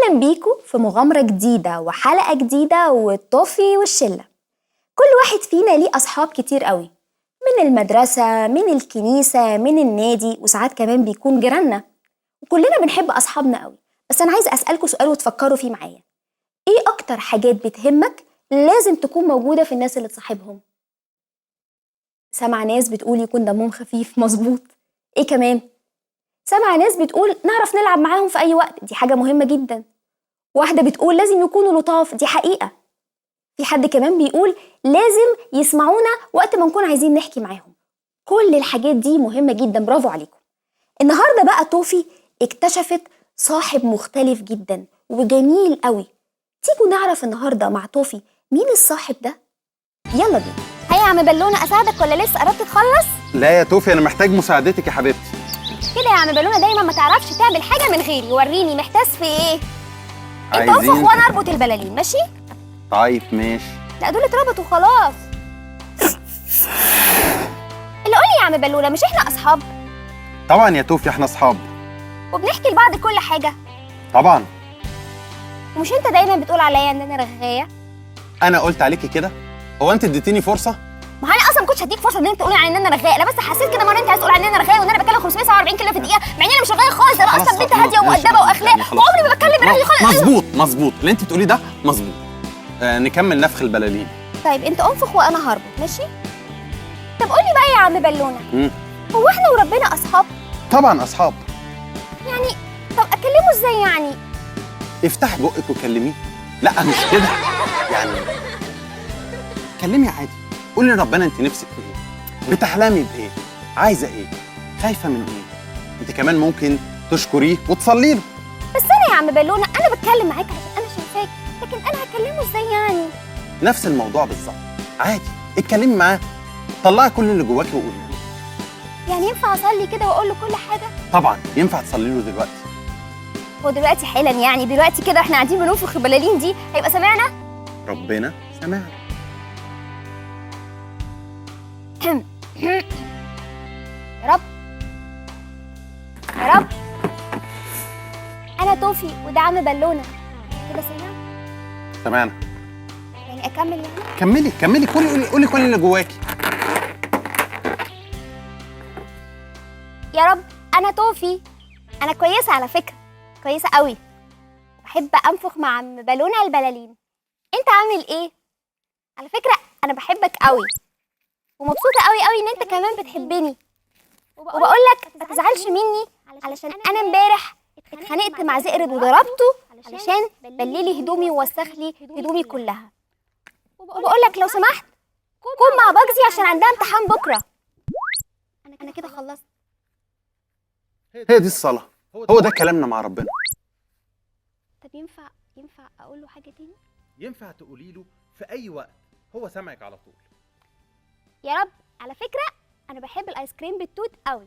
أهلا بيكم في مغامرة جديدة وحلقة جديدة والطوفي والشلة. كل واحد فينا ليه أصحاب كتير قوي، من المدرسة، من الكنيسة، من النادي، وساعات كمان بيكون جيراننا، وكلنا بنحب أصحابنا قوي. بس أنا عايزة أسألكم سؤال وتفكروا فيه معايا، إيه أكتر حاجات بتهمك لازم تكون موجودة في الناس اللي تصاحبهم؟ سمع ناس بتقول يكون دمهم خفيف، مظبوط. إيه كمان؟ سمع ناس بتقول نعرف نلعب معاهم في أي وقت، دي حاجة مهمة جدا. واحدة بتقول لازم يكونوا لطاف، دي حقيقة. في حد كمان بيقول لازم يسمعونا وقت ما نكون عايزين نحكي معاهم. كل الحاجات دي مهمة جدا، برافو عليكم. النهاردة بقى توفي اكتشفت صاحب مختلف جدا وجميل قوي. تيجوا نعرف النهاردة مع توفي مين الصاحب ده؟ يلا بينا. هيا يا عم بالونة، أساعدك ولا لسه قربت تخلص؟ لا يا توفي، أنا محتاج مساعدتك يا حبيبتي. كده يا عم بالونة دايما ما تعرفش تعمل حاجة من غيري. وريني محتاس في ايه؟ انت انفخ وانا اربط البلالين، ماشي؟ طيب ماشي. لا دول اتربطوا خلاص. اللي قولي يا عم بالونة، مش احنا اصحاب؟ طبعا يا توفي احنا اصحاب وبنحكي لبعض كل حاجة. طبعا. ومش انت دايما بتقول عليا ان انا رغاية؟ انا قلت عليكي كده؟ هو انت اديتيني فرصة؟ ما انا اصلا ما كنتش هديك فرصة ان انت تقولي عن ان انا رغايه، انا بس حسيت كده مرة انت عايز تقول عن ان انا رغايه وان انا بتكلم 547 كلمة في الدقيقة، مع ان انا مش رغايه خالص. انا اصلا بنت هادية ومؤدبه واخلاق وعمري ما بتكلم برغي خالص. مظبوط مظبوط، اللي انت بتقوليه ده مظبوط. نكمل نفخ البلالين. طيب انت انفخ وانا هربط، ماشي؟ طب قولي بقى يا عم بالونه، هو احنا وربنا اصحاب؟ طبعا اصحاب. يعني طب اكلمه ازاي يعني؟ افتحي بقك وكلميه. لا مش كده يعني، كلمي عادي، قولي لربنا انت نفسك في ايه، بتحلمي بايه، عايزه ايه، خايفة من ايه. انت كمان ممكن تشكريه وتصلي له. بس انا يا عم بالونه انا بتكلم معاك عشان انا شايفاك، لكن انا هكلمه ازاي يعني؟ نفس الموضوع بالظبط، عادي اتكلمي معاه، طلعي كل اللي جواكي وقولي له. يعني ينفع اصلي كده واقول له كل حاجة؟ طبعا ينفع تصلي له دلوقتي. هو دلوقتي حالا يعني، دلوقتي كده احنا قاعدين بننفخ البلالين دي، هيبقى سامعنا؟ ربنا سامعنا. يا رب يا رب، أنا توفي وده عم بالونة، كده سامع؟ سامعنا. يعني أكمل يعني؟ كملي كملي، قولي كل اللي جواكي. يا رب أنا توفي، أنا كويسة على فكرة، كويسة قوي، بحب أنفخ مع عم بالونة البلالين. أنت عامل إيه؟ على فكرة أنا بحبك قوي ومبسوطة قوي قوي إن أنت كمان بتحبني، وبقول لك ما تزعلش مني علشان أنا امبارح اتخانقت مع زئرد وضربته علشان بللي هدومي ووسخ لي هدومي كلها، وبقول لك لو سمحت كون مع باجزي عشان عندها امتحان بكرة. أنا كده خلصت. هي دي الصلاة، هو ده كلامنا مع ربنا. طب ينفع أقول له حاجة تاني؟ ينفع تقولي له في أي وقت، هو سامعك على طول. يا رب على فكرة أنا بحب الآيس كريم بالتوت قوي.